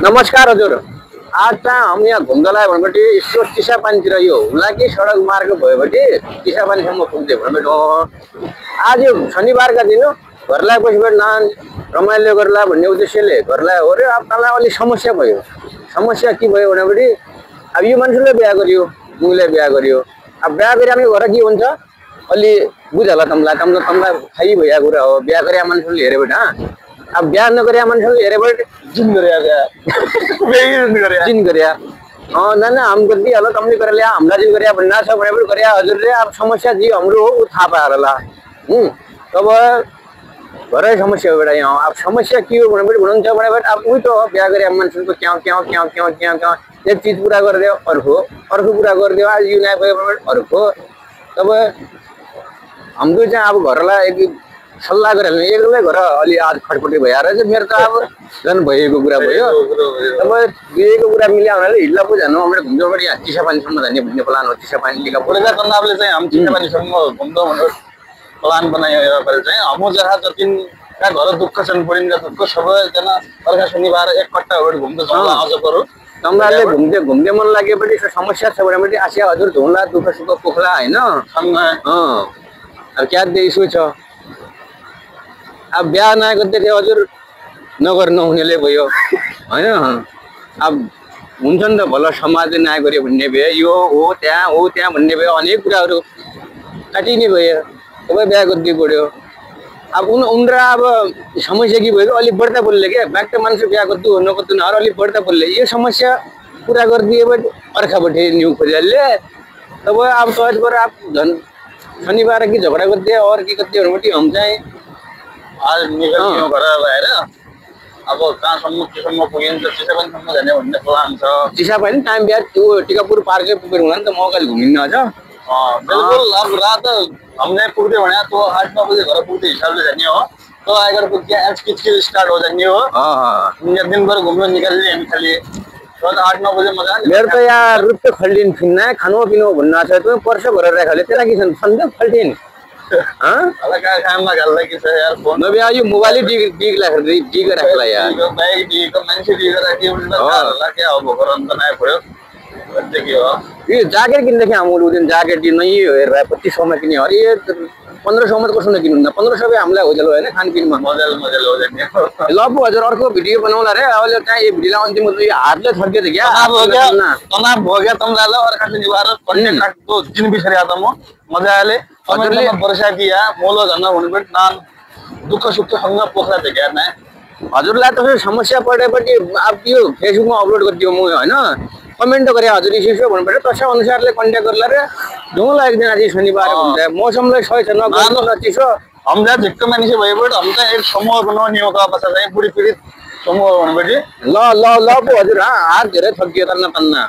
नमस्कार हजुर। आज चाहिँ हम यहाँ घुम्नलाई भनेपछि यसो चिसापानीतिर यो हुलाकी सडक मार्ग भएपछि चिसापानीसम्म पुग्दै भनेपछि आज यो शनिबारका दिन घरलाई बसेर नान रमाइलो गर्ला भन्ने उद्देश्यले घरलाई हो रे आपलाई अलि समस्या भयो। समस्या के भयो भनेपछि अब यो मान्छेले बिहा गर्यो, मुले बिहा गर्यो। अब बिहा गरे हामी घर के हुन्छ अलि बुझला तमलाई थाहै भइएको कुरा हो। बिहा गरे मान्छेले हेरे बेटा अब बिहा नगरे मान्छेले हेरे बेटा जिन गरे ना हम गल्ती हलो कमले कर लिया हमला जिन गरे भन्ना छ भनेपछि गरे हजुरले अब समस्या जी हाम्रो हो थाहा पारला। तब घरै समस्या हो बेटा यहाँ। अब समस्या के हो भनेपछि भन्नुहुन्छ भनेपछि अब उही त बिहा गरे मान्छेको क्या एक चीज पूरा कर दियो अर्को पूरा कर दियो आज यो नयाँ भयो भनेपछि अर्को। तब हाम्रो चाहिँ अब घरलाई एक सल्लाह गरेर एक्लै घर अलि आज खटपटी भइहाल्छ चाहिँ मेरो त अब झन् भएको कुरा भयो। तब बिहेको कुरा मिल्या हुनाले हिल्ला पो जानु हाम्रो घुम्नबाट यहाँ चिसापानीसम्म जाने भन्ने प्लान हो। चिसापानी लिगा पुरेका तनावले चाहिँ हम चिसापानीसम्म घुम्दो भनेर प्लान बनायो भने चाहिँ हम जहाँ जतिनका घर दुःख छन् पडिनका दुःख सबैजना अर्का शनिबार एकपट्टा भएर घुम्दै जाउँ आज गरौँ। तमराले घुम्दै मन लागेपछि समस्या छ भनेपछि आसिया हजुर धुला दुःख सुख पोखला हैन। अब क्या देशो छ अब बिहा नआए गर्दै थियो हजुर नगर नहुनेले भयो हैन। अब हुन्छ नि त भल समाजले नआए गर्यो भन्ने भयो यो हो त्यहाँ भन्ने भयो अनेक कुराहरू काटिने भयो। सबै बिहा गर्दै पऱ्यो। अब उनरा अब समस्या के भयो अलिक बढ्ता बोल्ले क्या बाक्ट मान्छे बिहा गर्दु नगर्दु न अलिक बढ्ता बोल्ले यो समस्या पूरा गरिदिए अर्कापट्टि न्यू खोजिहाल्ले। तब अब सहज गरेर आप झन् शनिबार की झगडा गर्दै और के गर्दै भनेपछि हम चाहिँ आज निकल्यो घर भएर अब कहाँसम्म केसम्म पुगिन्छ चिसापानीसम्म जाने भन्ने प्लान छ। चिसापानी टाइम बिहार त्यो टिकापुर पार्कै पुगेर होला नि त मौकाले घुमिन्न अझ। बिल्कुल अब रात हमने पुग्दै भने तो 8-9 बजे घर पुग्दै हिसाबले जाने हो। तो अगर पुग्यो आज किचकिच स्टार्ट हो जाने हो। दिनभर घुम्न निकाल्ने हामी खाली 8-9 बजे मजा मेरो त यार रुप्पे खल्टिन फिन्ना खानु पिनु भन्न छ त पर्छ गरेर राखले तेरा के छन् फन्द खल्टिन अलगा काममा गल्ला के छ यार फोन नबे यो मोबाइल डिग राख्ला यार बाइक डिग मान्छे डिग राखे उल्टा होला के अब गरम त नाइ पर्यो भन्दै के हो। यो ज्याकेट किन्दाखेरि हाम्रो दिन ज्याकेट नै हेरेर 2500 मा किने अरे 1500 मा कसो नकिन्नु 1500 हामीलाई हो जलो हैन खानपिनमा मजाल हो जाने। ल पो हजुर अर्को भिडियो बनाउला रे अहिले चाहिँ यो भिडियोलाई अन्तिम यो हातले थर्के थियो क्या तनाव हो गया तमला अर्का निवार कन्टेक्टको दिन बिसरिया त म मजाले हजुरले वर्षा दिया मोलो झन्न भन्नुबाट नान दुःख सुख सँग पोखरा थियो क्या ना हजुरलाई त समस्या परेपछि अब यो फेसबुकमा अपलोड गरिदियो म हैन कमेन्ट गरे हजुर इस्यु भन्नुबाट तस अनुसारले कन्ट्याक्ट गर्ला रे जाउँला एक दिन आज शनिबार हुन्छ मौसमलाई सही छ न चिसो हमलाई झिक्क मान्छे भएबाट हम चाहिँ एक समूह बनाउने हो का चाहिँ बुढी पीडित समूह भन्नुबाट ल ल ल पो हजुर हात धेरै थकियो तन्न